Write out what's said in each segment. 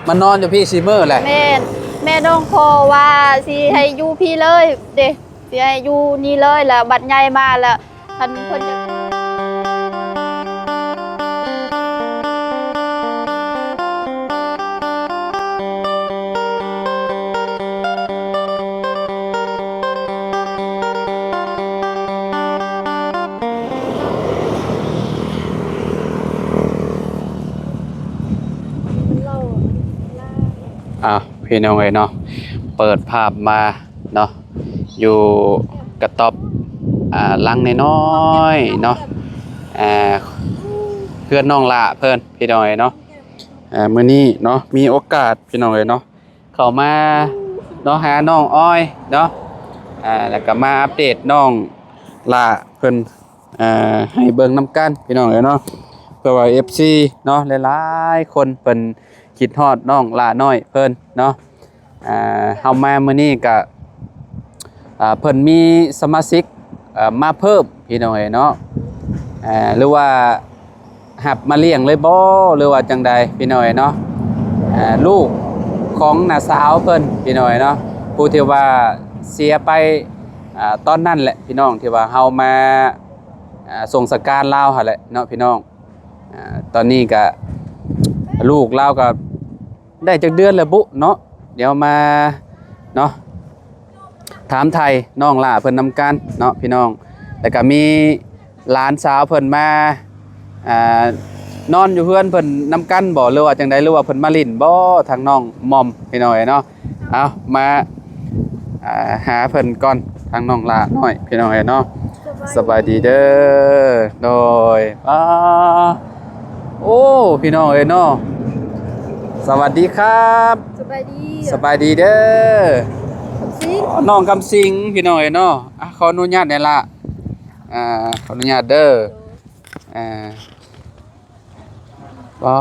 ມານອນຢູ່ພີ້ຊິມື້ແຫຼະ. ແມ່ນ ແມ່ນ້ອງຂໍວ່າຊິໃຫ້ຢູ່ພີ້ເລີຍເດ້ ຊິໃຫ້ຢູ່ນີ້ເລີຍ ລະບັດໃຫຍ່ມາລະ ຄັນເພິ່ນຢາກ ອ້າວ ພີ່ນ້ອງເອີຍເນາະ ເປີດພາບມາເນາະ ຢູ່ກະຕ໊ອບ ອ່າ ຫຼັງນ້ອຍໆເນາະ ອ່າ ເຮືອນນ້ອງຫຼ້າເພິ່ນ ພີ່ນ້ອງເອີຍເນາະ. ອ່າ ມື້ນີ້ເນາະ ມີໂອກາດ ພີ່ນ້ອງເອີຍເນາະ ເຂົ້າມາເນາະ ຫານ້ອງອອຍເນາະ ອ່າ ແລ້ວກໍມາອັບເດດນ້ອງຫຼ້າເພິ່ນ ອ່າ ໃຫ້ເບິ່ງນຳກັນ ພີ່ນ້ອງເອີຍເນາະ ເພື່ອວ່າເອັຟຊີເນາະ ຫຼາຍໆຄົນເພິ່ນຄິດຮອດນ້ອງຫຼ້ານ້ອຍເພິ່ນເນາະ. ອ່າ ເຮົາມາມື້ນີ້ກະ ອ່າ ເພິ່ນມີສະມາຊິກ ເອີ່ ມາເພີ່ມ ພີ່ນ້ອງເອີຍເນາະ ເອີ່ ຫຼືວ່າຮັບມາລ້ຽງເລີຍບໍ່ ຫຼືວ່າຈັ່ງໃດ ພີ່ນ້ອງເອີຍເນາະ. ອ່າ ລູກຂອງນ້າສາວເພິ່ນ ພີ່ນ້ອງເອີຍເນາະ ຜູ້ທີ່ວ່າເສຍໄປ ອ່າ ຕອນນັ້ນແຫຼະ ພີ່ນ້ອງ ທີ່ວ່າເຮົາມາ ອ່າ ສົ່ງສະການລາວຫັ້ນແຫຼະເນາະ ພີ່ນ້ອງ. ອ່າ ຕອນນີ້ກະ ລູກລາວກະ ໄດ້ຈັກເດືອນແລ້ວບຸເນາະ ດຽວມາເນາະ ຖາມໄຖ່ນ້ອງຫຼ້າເພິ່ນນຳກັນເນາະ ພີ່ນ້ອງ. ແລ້ວກະມີຫຼານສາວເພິ່ນມາ ອ່າ ນອນຢູ່ເຮືອນເພິ່ນນຳກັນບໍ່ ຫຼືວ່າຈັ່ງໃດ ຫຼືວ່າເພິ່ນມາຫຼິ້ນບໍ່ ທາງນ້ອງມອມ ພີ່ນ້ອງເອີຍເນາະ. ເອົາ ມາ ອ່າ ຫາເພິ່ນກ່ອນ ທາງນ້ອງຫຼ້ານ້ອຍ ພີ່ນ້ອງເອີຍເນາະ. ສະບາຍດີເດີ ໂດຍ ປ້າ ໂອ້ ພີ່ນ້ອງເອີຍເນາະ ສະຫວັດດີຄັບ ສະບາຍດີ ສະບາຍດີເດີ ຄຳສິງ ນ້ອງຄຳສິງ ພີ່ນ້ອງເອີຍເນາະ. ອ່ະ ຂໍອະນຸຍາດແດ່ລະ ອ່າ ຂໍອະນຸຍາດເດີ ອ່າ ປ້າ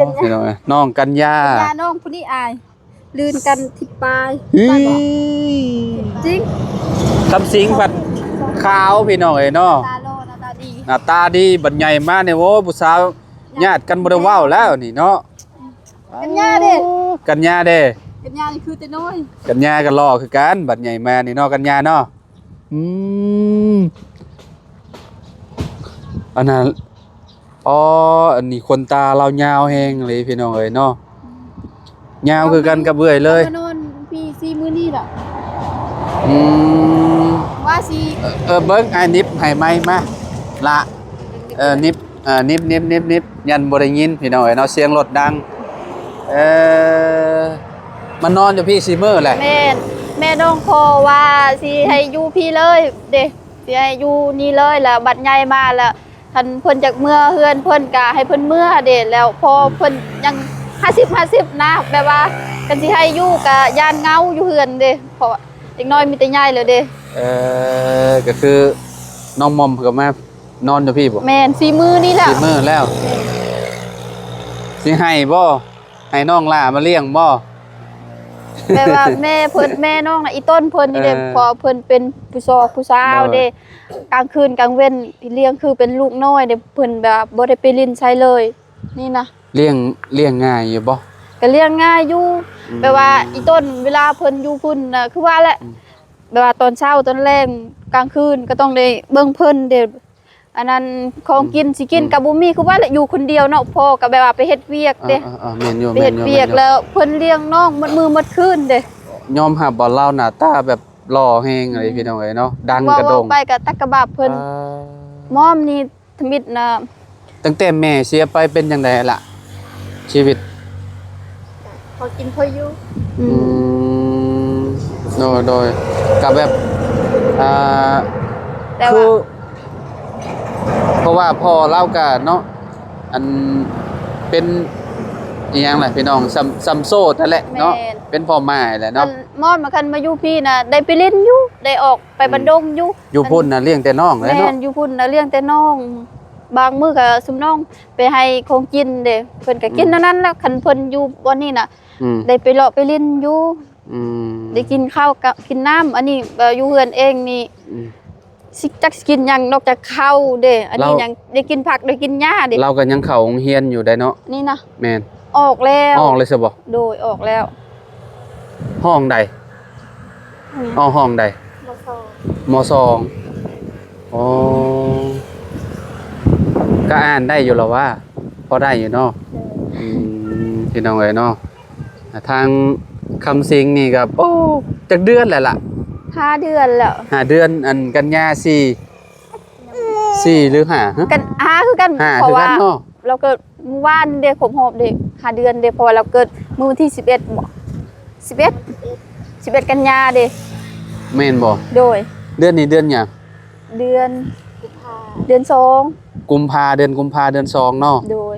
ກັນຍາ ພີ່ນ້ອງເອີຍ ນ້ອງກັນຍາ ກັນຍາ ນ້ອງຜູ້ນີ້ອາຍ ລື່ນກັນທິດປາຍ ເຮີ້ຍ ຕາຍບໍ່ ຈິງ ຄຳສິງພັດຂາວ ພີ່ນ້ອງເອີຍເນາະ ຕາຫຼໍ່ ໜ້າຕາດີ ໜ້າຕາດີ ບັດໃຫຍ່ມານີ້ ໂອ້ ຜູ້ສາວຍາດກັນບໍ່ໄດ້ເວົ້າແລ້ວນີ້ເນາະ. ກັນຍາເດ້ ກັນຍາເດ້ ກັນຍານີ້ຄືແຕ່ນ້ອຍ ກັນຍາກໍຫຼໍ່ຄືກັນ ບັດໃຫຍ່ມານີ້ເນາະ ກັນຍາເນາະ. ອືມ ອັນນັ້ນ ອໍ ອັນນີ້ຂົນຕາລາວຍາວແຮງເລີຍ ພີ່ນ້ອງເອີຍເນາະ ຍາວຄືກັນກັບເອື້ອຍເລີຍ ເຮົາມານອນພີ້ຊິມື້ນີ້ລະ. ອືມ ວ່າຊິ ເອີ ເບິ່ງ ອ້າຍໜິບໃຫ້ໄມມາລະ ເອີ ໜິບ ອ່າ ໜິບ ໜິບ ໜິບ ໜິບ ຢ້ານບໍ່ໄດ້ຍິນ ພີ່ນ້ອງເອີຍເນາະ ສຽງລົດດັງ ເອີ ມານອນຢູ່ພີ້ຊິມື້ແຫຼະ. ແມ່ນ ແມ່ນ້ອງຂໍວ່າຊິໃຫ້ຢູ່ພີ້ເລີຍເດ້ ຊິໃຫ້ຢູ່ນີ້ເລີຍ ລະບັດໃຫຍ່ມາລະ ຄັນເພິ່ນຢາກເມືອເຮືອນເພິ່ນກະໃຫ້ເພິ່ນເມືອເດ້ ແລ້ວພໍເພິ່ນຍັງຫ້າສິບຫ້າສິບນະ ແບບວ່າຄັນຊິໃຫ້ຢູ່ກະຢ້ານເຫງົາຢູ່ເຮືອນເດ້ ເພາະເດັກນ້ອຍມີແຕ່ໃຫຍ່ແລ້ວເດ້. ເອີ ກໍຄືນ້ອງມອມກໍມາ ນອນຢູ່ພີ້ບໍ່? ແມ່ນ ສີ່ມື້ນີ້ແລ້ວ ສີ່ມື້ແລ້ວ. ແມ່ນ ຊິໃຫ້ບໍ່? ໃຫ້ນ້ອງຫຼ້າມາລ້ຽງບໍ່? ແບບວ່າແມ່ເພິ່ນ ແມ່ນ້ອງນະ ອີຕົ້ນເພິ່ນນີ້ເດ້ ເອີ ເພາະເພິ່ນເປັນຜູ້ຊອກຜູ້ຊາວເດ້ ໂດຍ ກາງຄືນກາງເວັນລ້ຽງຄືເປັນລູກນ້ອຍເດ້ ເພິ່ນແບບບໍ່ໄດ້ໄປຫຼິ້ນໃສເລີຍນີ້ນະ. ລ້ຽງ ລ້ຽງງ່າຍຢູ່ບໍ່? ກໍລ້ຽງງ່າຍຢູ່ ອືມ ແບບວ່າອີຕົ້ນເວລາເພິ່ນຢູ່ພຸ້ນນະ ຄືວ່າແຫຼະ ອືມ ແບບວ່າຕອນເຊົ້າຕອນແລງກາງຄືນກໍຕ້ອງໄດ້ເບິ່ງເພິ່ນເດ້. ອັນນັ້ນຂອງກິນ ອືມ ຊິກິນ ອືມ ກໍບໍ່ມີ ຄືວ່າແຫຼະ ຢູ່ຄົນດຽວເນາະ ພໍ່ກໍແບບວ່າໄປເຮັດວຽກເດ້ ອ່າໆໆ ແມ່ນຢູ່ ໄປເຮັດວຽກ ແມ່ນຢູ່ ແລ້ວເພິ່ນລ້ຽງນ້ອງໝົດມື້ໝົດຄືນເດ້. ຍອມຮັບວ່າລາວໜ້າຕາແບບຫຼໍ່ແຮງເລີຍ ອືມ ພີ່ນ້ອງເອີຍເນາະ ດັງກະດົງ ເວົ້າໄປກໍຕັກກະບາບເພິ່ນ ອ່າ ມອມນີ້ທຳອິດນະ. ຕັ້ງແຕ່ແມ່ເສຍໄປເປັນຈັ່ງໃດລະ ຊີວິດ? ພໍກິນພໍຢູ່ ອືມ ອືມ ໂດຍ ໂດຍ ກະແບບ ອ່າ ແຕ່ວ່າ ຄື ເພາະວ່າພໍ່ລາວກະເນາະ ອັນ ເປັນອີ່ຫຍັງລະພີ່ນ້ອງ ຊຳ ຊຳໂຊດຫັ້ນແຫຼະເນາະ ແມ່ນ ເປັນພໍ່ໝ້າຍແຫຼະເນາະ. ຄັນມອນມາ ຄັນມາຢູ່ພີ້ນະ ໄດ້ໄປຫຼິ້ນຢູ່ ໄດ້ອອກ ໄປ ອືມ ບ້ານດົງຢູ່ ຢູ່ພຸ້ນນະລ້ຽງແຕ່ນ້ອງແຫຼະເນາະ. ແມ່ນ ຢູ່ພຸ້ນນະລ້ຽງແຕ່ນ້ອງ ບາງມື້ກໍຊຸມນ້ອງໄປໃຫ້ຂອງກິນເດ້ ເພິ່ນກໍກິນ ອືມ ແນວນັ້ນແຫຼະ. ຄັນເພິ່ນຢູ່ບ່ອນນີ້ນະ ອືມ ໄດ້ໄປເລາະໄປຫຼິ້ນຢູ່ ອືມ ໄດ້ກິນເຂົ້າກັບກິນນ້ຳ. ອັນນີ້ ເອີ ຢູ່ເຮືອນເອງນີ້ ອືມ ຊິ ຈັກຊິກິນຫຍັງນອກຈາກເຂົ້າເດ້ ອັນນີ້ ລາວ ຍັງໄດ້ກິນຜັກໄດ້ກິນຫຍ້າເດ້. ລາວກໍຍັງເຂົ້າໂຮງຮຽນຢູ່ໄດ໋ເນາະ ນີ້ນະ. ແມ່ນ ອອກແລ້ວ. ອອກແລ້ວຊະບໍ່? ໂດຍ ອອກແລ້ວ. ຫ້ອງໃດ? ຮ- ອອກຫ້ອງໃດ? ມ.ສອງ. ມ.ສອງ. ອໍ ກໍອ່ານໄດ້ຢູ່ລະວ່າ ພໍໄດ້ຢູ່ເນາະ. ໂດຍ. ອືມ ພີ່ນ້ອງເອີຍເນາະ ທາງຄຳສິງນີ້ກໍ ໂອ້ ຈັກເດືອນແລ້ວລະ? ຫ້າເດືອນແລ້ວ. ຫ້າເດືອນ. ອັນກັນຍາສີ່ ສີ່ຫຼືຫ້າ? ຫະ ກັນ ຫ້າຄືກັນ. ຫ້າ ເພາະວ່າ ຄືກັນເນາະ ລາວເກີດມື້ວານເດ້ ຄົບຮອບເດ້ ຫ້າເດືອນເດ້ ເພາະວ່າລາວເກີດມື້ວັນທີສິບເອັດບໍ? ສິບເອັດ ສິບເອັດກັນຍາເດ້. ແມ່ນບໍ່? ໂດຍ. ເດືອນນີ້ເດືອນຫຍັງ? ເດືອນ ເດືອນສອງ. ກຸມພາ ເດືອນກຸມພາ ເດືອນສອງເນາະ. ໂດຍ.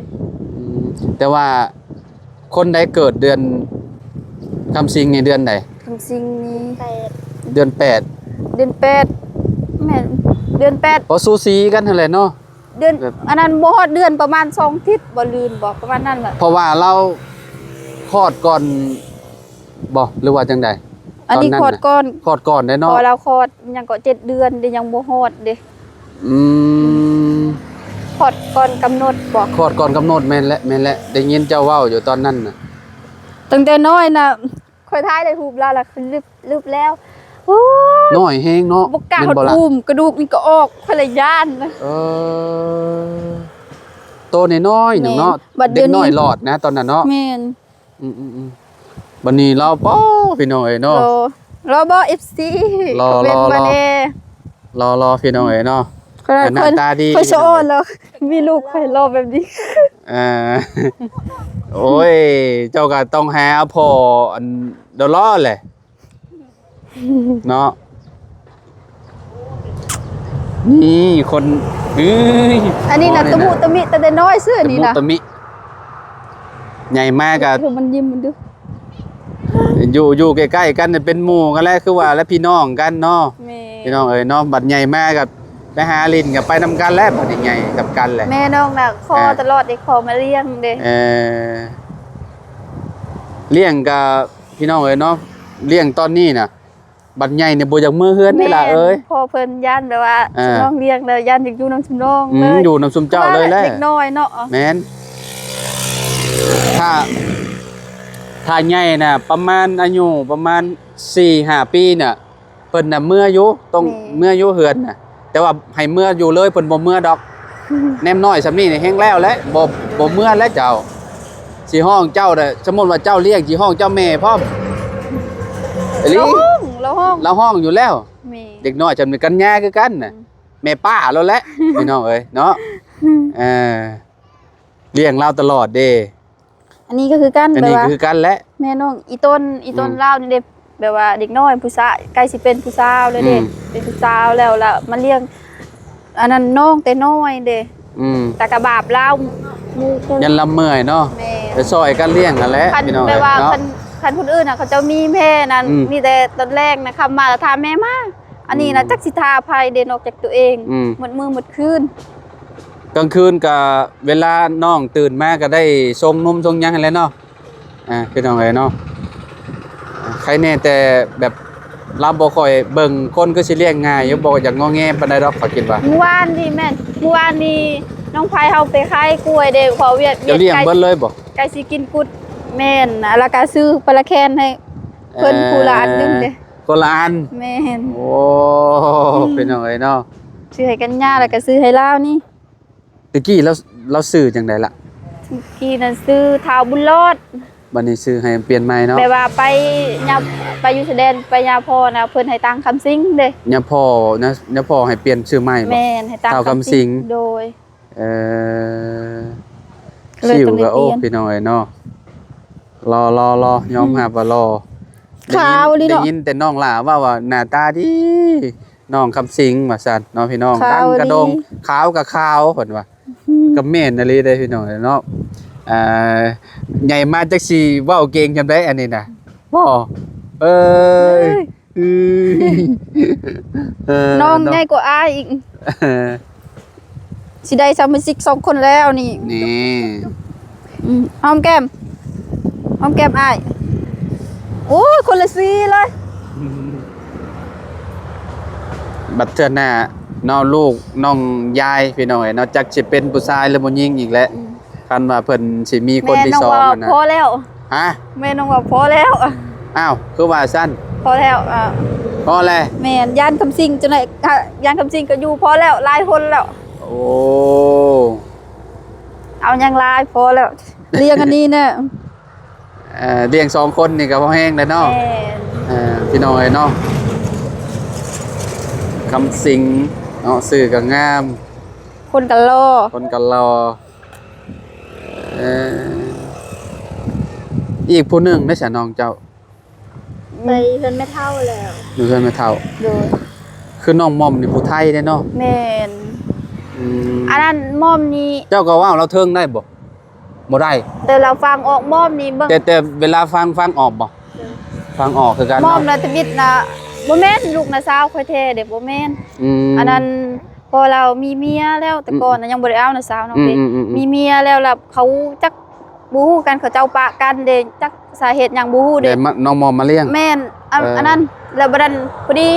ອືມ ແຕ່ວ່າຄົນໃດເກີດເດືອນ ຄຳສິງນີ້ເດືອນໃດ? ຄຳສິງນີ້ ເດືອນແປດ. ເດືອນແປດ. ເດືອນແປດ ແມ່ນ ເດືອນແປດ. ພໍສູສີກັນຫັ້ນແຫຼະເນາະ. ເດືອນ ແບບ ອັນນັ້ນບໍ່ຮອດເດືອນ ປະມານສອງທິດບໍ່ ຫຼືນບໍ່ ປະມານນັ້ນແຫຼະ. ເພາະວ່າລາວຄອດກ່ອນບໍ່ ຫຼືວ່າຈັ່ງໃດ? ອັນນີ້ ຕອນນັ້ນ ຄອດກ່ອນ. ຄອດກ່ອນໄດ໋ເນາະ. ເພາະວ່າລາວຄອດຫຍັງກໍເຈັດເດືອນເດ້ ຍັງບໍ່ຮອດເດ້. ອືມ ຄອດກ່ອນກຳນົດບໍ? ຄອດກ່ອນກຳນົດ. ແມ່ນແຫຼະ ແມ່ນແຫຼະ ໄດ້ຍິນເຈົ້າເວົ້າຢູ່ຕອນນັ້ນນະ. ຕັ້ງແຕ່ນ້ອຍນະ ຂ້ອຍຖ່າຍໄດ້ຮູບລາວລະຄືລຶບ ລຶບແລ້ວ. ໂອ້ຍ ນ້ອຍແຮງເນາະ. ບໍ່ກ້າ ແມ່ນບໍ່ລະ? ຫອດອູ້ມ ກະດູກນີ້ກໍອອກ ຂ້ອຍລະຢ້ານ. ເອີ ໂຕນ້ອຍໆໜຶ່ງເນາະ. ແມ່ນ. ບັດດຽວນີ້ ເດັກນ້ອຍຫຼອດນະຕອນນັ້ນເນາະ. ແມ່ນ. ອືມໆໆ ບັດນີ້ລາວ ໂອ້ ພີ່ນ້ອງເອີຍເນາະ. ລໍ ລໍບໍ່ ເອັຟຊີ ລອ ຄອມເມັນມາແດ່. ລໍໆ ພີ່ນ້ອງເອີຍເນາະ. ຂ້ອຍ ໜ້າຕາດີ ຂ້ອຍສະອອນແລ້ວ ມີລູກຂ້ອຍຫຼໍ່ແບບນີ້. ເອີ ໂອ້ຍ ເຈົ້າກໍຕ້ອງຫາພໍ່ອັນຫຼໍ່ໆແຫຼະເນາະ. ນີ້ຄົນ ເອີຍ ອັນນີ້ນະ ຕະມຸຕະມິ ຕະແຕ່ນ້ອຍຊື່ນີ້ນະ ຕະມຸຕະມິ. ໃຫຍ່ມາກໍ ເອີ ມັນຍິ້ມມັນດຸ ຢູ່ ຢູ່ໃກ້ໆກັນເປັນໝູ່ກັນແຫຼະ ຄືວ່າແຫຼະ ພີ່ນ້ອງກັນເນາະ. ແມ່ນ. ພີ່ນ້ອງເອີຍເນາະ ບັດໃຫຍ່ມາກໍໄປຫາຫຼິ້ນ ກໍໄປນຳກັນແຫຼະ ບັດນີ້ໃຫຍ່ນຳກັນແຫຼະ. ແມ່ນ້ອງນະຂໍ ອ່າ ຕະຫຼອດເດ້ ຂໍມາລ້ຽງເດ້. ເອີ ລ້ຽງກໍ ພີ່ນ້ອງເອີຍເນາະ ລ້ຽງຕອນນີ້ນະ ບັດໃຫຍ່ນີ້ບໍ່ຢາກເມືອເຮືອນເດ້ລະເອີຍ. ແມ່ນ ພໍ່ເພິ່ນຢ້ານແບບວ່າ ອ່າ ສຳນອງລ້ຽງແລ້ວ ຢ້ານຢາກຢູ່ນຳສຳນອງເລີຍ ອືມ ຢູ່ນຳຊຸມເຈົ້າເລີຍແຫຼະ ເດັກນ້ອຍເນາະ. ແມ່ນ. ຖ້າ ຖ້າໃຫຍ່ນະ ປະມານອາຍຸປະມານສີ່ຫ້າປີນະ ເພິ່ນນະເມືອຢູ່ ຕ້ອງ ແມ່ນ ເມືອຢູ່ເຮືອນນະ. ແຕ່ວ່າໃຫ້ເມືອຢູ່ເລີຍ ເພິ່ນບໍ່ເມືອດອກ. ແນມນ້ອຍສ່ຳນີ້ນີ້ແຮງແລ້ວແຫຼະ ບໍ່ ບໍ່ເມືອແລ້ວເຈົ້າ. ຊິຮ້ອງເຈົ້ານະ ສົມມຸດວ່າເຈົ້າລ້ຽງ ຊິຮ້ອງເຈົ້າແມ່ພ້ອມ. ອີ່ຫຼີ ລາວຮ້ອງ ລາວຮ້ອງ ລາວຮ້ອງຢູ່ແລ້ວ. ແມ່ນ. ເດັກນ້ອຍສ່ຳນີ້ກັນຍາຄືກັນນະ ອືມ ແມ່ປ້າລາວແຫຼະ ພີ່ນ້ອງເອີຍເນາະ. ເອີ ລ້ຽງລາວຕະຫຼອດເດ້. ອັນນີ້ກໍຄືກັນ ອັນນີ້ ແບບວ່າ ກໍຄືກັນແຫຼະ ແມ່ນ້ອງ ອີ່ຕົ້ນ ອີ່ຕົ້ນ ອືມ ລາວນີ້ເດ້ ແບບວ່າເດັກນ້ອຍຜູ້ຊາຍ ໃກ້ຊິເປັນຜູ້ສາວແລ້ວເດ້ ອືມ ເປັນຜູ້ສາວແລ້ວ ລະມາລ້ຽງອັນນັ້ນນ້ອງແຕ່ນ້ອຍເດ້. ອືມ ແຕ່ກໍບາບລາວ ໝູ່ຄູ່ ຢ້ານລາວເມື່ອຍເນາະ. ແມ່ນ. ໄປຊ່ອຍກັນລ້ຽງຫັ້ນແຫຼະ ຄັນ ພີ່ນ້ອງ ແບບວ່າເນາະ ຄັນ ຄັນຄົນອື່ນນະ ເຂົາເຈົ້າມີແມ່ນັ້ນ ອືມ ມີແຕ່ຕອນແລງນະ ຄ່ຳມາລະຖ້າແມ່ມາ. ອັນນີ້ນະ ອືມ ຈັກຊິຖ້າໃຜເດ້ ນອກຈາກຕົວເອງ ອືມ ໝົດມື້ໝົດຄືນ. ກາງຄືນກະເວລານ້ອງຕື່ນມາກະໄດ້ຊົງນົມຊົງຫຍັງຫັ້ນແຫຼະເນາະ. ອ່າ ພີ່ນ້ອງເອີຍເນາະ ໃຄແນ່ແຕ່ແບບລາວບໍ່ຄ່ອຍເບິ່ງຄົນ ຄືຊິລ້ຽງງ່າຍຢູ່ ບໍ່ຢາກງໍແງປານໃດດອກ ຂ້ອຍຄິດວ່າ. ມື້ວານນີ້ແມ່ນ ມື້ວານນີ້ນ້ອງໄພເຮົາໄປຂາຍກ້ວຍເດ້ ເພາະວຽກ ເຈົ້າລ້ຽງເບິດເລີຍບໍ່? ໃກ້ຊິກິນກຸດ. ແມ່ນ ແລ້ວກະຊື້ປາລາແຄນໃຫ້ເພິ່ນ ເອີ ຜູ້ລະອັນໜຶ່ງເດ້. ຄົນລະອັນ. ແມ່ນ. ໂອ້ ອືມ ພີ່ນ້ອງເອີຍເນາະ ຊື້ໃຫ້ກັນຍາ ແລ້ວກໍຊື້ໃຫ້ລາວນີ້. ແຕ່ກີ້ລາວ ລາວຊື່ຈັ່ງໃດລະ? ແຕ່ກີ້ນັ້ນຊື່ທ້າວບຸນຫຼອດ ບັດນີ້ຊື່ໃຫ້ປ່ຽນໃໝ່ເນາະ. ແບບວ່າໄປຍາ ໄປຢູ່ຊາຍແດນ ໄປຍາພໍ່ນະ ເພິ່ນໃຫ້ຕັ້ງຄຳສິງເດ້. ຍາພໍ່ນະ ຍາພໍ່ໃຫ້ປ່ຽນຊື່ໃໝ່ບໍ່? ແມ່ນ ໃຫ້ຕັ້ງ ທ້າວຄຳສິງ. ໂດຍ. ເອີ ເລີຍຕ້ອງໄດ້ປ່ຽນ ໂອ້ ພີ່ນ້ອງເອີຍເນາະ ຫຼໍ່ ຫຼໍ່ ຫຼໍ່ ຍອມຮັບວ່າຫຼໍ່. ອືມ ຂາວອີ່ຫຼີເນາະ. ໄດ້ຍິນ ໄດ້ຍິນແຕ່ນ້ອງຫຼ້າເວົ້າວ່າໜ້າຕາດີ ນ້ອງຄຳສິງວ່າຊັ້ນເນາະ ພີ່ນ້ອງ. ຂາວ ດັງກະດົງ ອີ່ຫຼີ ຂາວກະຂາວເພິ່ນວ່າ. ອືມ ກໍແມ່ນອີ່ຫຼີເດ້ ພີ່ນ້ອງເນາະ. ອ່າ ໃຫຍ່ມາຈັກຊິເວົ້າເກັ່ງສ່ຳໃດອັນນີ້ນະ ບໍ່? ເອີຍ ເອີຍ ເອີຍ ເອີ ນ້ອງ ເນາະ ໃຫຍ່ກວ່າອ້າຍອີກ. ເອີ ຊິໄດ້ສະມາຊິກສອງຄົນແລ້ວນີ້ ນີ້. ອືມ ຫອມແກ້ມ ຫອມແກ້ມອ້າຍ. ໂອ້ຍ ຄົນລະສີເລີຍ. ບັດເທື່ອໜ້າເນາະ ລູກນ້ອງຍາຍ ພີ່ນ້ອງເອີຍເນາະ ຈັກຊິເປັນຜູ້ຊາຍ ຫຼື ຜູ້ຍິງອີກແຫຼະ. ອືມ ຄັນວ່າເພິ່ນຊິມີຄົນທີ່ສອງ ແມ່ນ້ອງວ່າຫັ້ນນະ ພໍແລ້ວ. ຮະ? ແມ່ນ້ອງວ່າພໍແລ້ວ. ອ້າວ ຄືວ່າຊັ້ນ? ພໍແລ້ວ ອ່າ ພໍແລ້ວ. ແມ່ນ ຢ້ານຄຳສິງຈັ່ງໃດ ຢ້ານຄຳສິງກໍຢູ່ ພໍແລ້ວ ຫຼາຍຄົນແລ້ວ. ໂອ້ ເອົາຫຍັງຫຼາຍ ພໍແລ້ວ ລ້ຽງອັນນີ້ນະ. ເອີ ລ້ຽງສອງຄົນນີ້ກໍພໍແຮງແລ້ວເນາະ. ແມ່ນ ເອີ ພີ່ນ້ອງເອີຍເນາະ ຄຳສິງເນາະ ຊື່ກໍງາມ ຄົນກໍຫຼໍ່ ຄົນກໍຫຼໍ່. ເອີ ອີກຜູ້ໜຶ່ງໄດ້ສະ ນ້ອງເຈົ້າ? ໄປເຮືອນແມ່ເຖົ້າແລ້ວ. ຢູ່ເຮືອນແມ່ເຖົ້າ. ໂດຍ. ຄືນ້ອງໝອມນີ້ຜູ້ໄທເດ້ເນາະ? ແມ່ນ. ອືມ ອັນນັ້ນໝອມນີ້ ເຈົ້າກໍເວົ້າລາວເທິງໄດ້ບໍ່? ບໍ່ໄດ້ ແຕ່ລາວຟັງອອກ. ໝອມນີ້ເບິ່ງ ແຕ່ ແຕ່ເວລາຟັງ ຟັງອອກບໍ່? ໂດຍ. ຟັງອອກຄືກັນເນາະ. ໝອມນະ ທຳອິດນະ ບໍ່ແມ່ນລູກນ້າສາວຂ້ອຍແທ້ເດ້ ບໍ່ແມ່ນ. ອືມ ອັນນັ້ນ ເພາະລາວມີເມຍແລ້ວ ແຕ່ກ່ອນນະ ອືມ ຍັງບໍ່ໄດ້ເອົານ້າສາວນ້ອງເດ້. ອືມໆໆໆ ມີເມຍແລ້ວ ລະເຂົາຈັກ ບໍ່ຮູ້ກັນ ເຂົາເຈົ້າປະກັນເດ້ ຈັກສາເຫດຫຍັງບໍ່ຮູ້ເດ້. ແລ້ວມາ ນ້ອງໝອມມາລ້ຽງ. ແມ່ນ ອັນ ເອີ ອັນນັ້ນ ແລ້ວບັດນັ້ນພໍດີ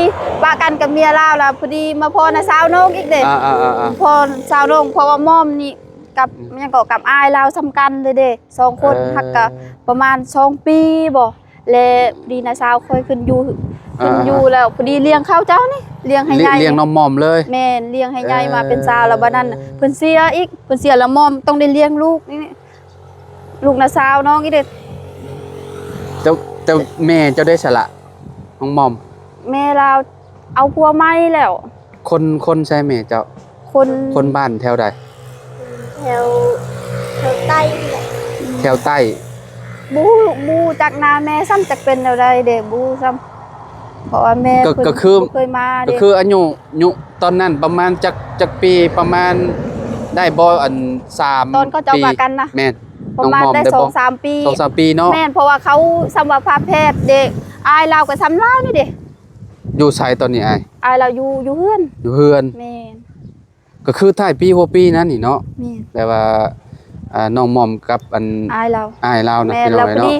ປະກັນກັບເມຍລາວ ລະພໍດີມາພໍ້ນ້າສາວນ້ອງອີກເດ້. ອ່າໆໆໆ ພໍ້ສາວນ້ອງ ເພາະວ່າໝອມນີ້ກັບ ອືມ ຫຍັງເກາະ ກັບອ້າຍລາວສ່ຳກັນເລີຍເດ້ ສອງຄົນ. ເອີ ຮັກກະປະມານສອງປີບໍ່ ແລະ ພໍດີນ້າສາວຂ້ອຍຂຶ້ນຢູ່ ເອີ ຂຶ້ນຢູ່ ແລ້ວພໍດີລ້ຽງເຂົາເຈົ້ານີ້ ລ້ຽງໃຫ້ໃຫຍ່ ລ້ຽງນ້ອງໝອມເລີຍ. ແມ່ນ ລ້ຽງໃຫ້ໃຫຍ່ ເອີ ມາເປັນສາວ ແລ້ວບັດນັ້ນເພິ່ນເສຍອີກ ເພິ່ນເສຍ ແລ້ວໝອມຕ້ອງໄດ້ລ້ຽງລູກນີ້ ລູກນ້າສາວນ້ອງນີ້ເດ້. ແຕ່ ແຕ່ແມ່ເຈົ້າໄດ້ສະລະ ນ້ອງໝອມ? ແມ່ລາວເອົາຜົວໃໝ່ແລ້ວ. ຄົນ ຄົນໃສແມ່ເຈົ້າ? ຄົນ ຄົນບ້ານແຖວໃດ? ແຖວ ແຖວໃຕ້ນີ້ແຫຼະ. ແຖວໃຕ້. ບໍ່ຮູ້ ບໍ່ຮູ້ຈັກນາແມ່ຊ້ຳ ຈັກເປັນແນວໃດເດ້ ບໍ່ຮູ້ຊ້ຳ ເພາະວ່າແມ່ ກໍ ເພິ່ນ ກໍຄື ບໍ່ເຄີຍມາເດ້. ກໍຄືອາຍຸ ຍຸຕອນນັ້ນປະມານຈັກ ຈັກປີ? ປະມານໄດ້ບໍ່ ອັນ ສາມ ຕອນເຂົາເຈົ້າປະກັນນະ? ແມ່ນ. ປະມານໄດ້ ນ້ອງໝອມໄດ້ ສອງສາມປີ. ສອງສາມປີເນາະ. ແມ່ນ ເພາະວ່າເຂົາ ສຳວ່າພາແພດເດ້ ອ້າຍລາວກໍສ່ຳລາວນີ້ເດ້. ຢູ່ໃສຕອນນີ້ອ້າຍ? ອ້າຍລາວຢູ່ ຢູ່ເຮືອນ. ຢູ່ເຮືອນ. ແມ່ນ. ກໍຄືທ້າຍປີຫົວປີນັ້ນນີ້ເນາະ. ແມ່ນ. ແຕ່ວ່າ ອ່າ ນ້ອງໝອມກັບອັນ ອ້າຍລາວ ອ້າຍລາວນະ. ແມ່ນ. ພີ່ນ້ອງເອີຍເນາະ ແລ້ວພໍດີ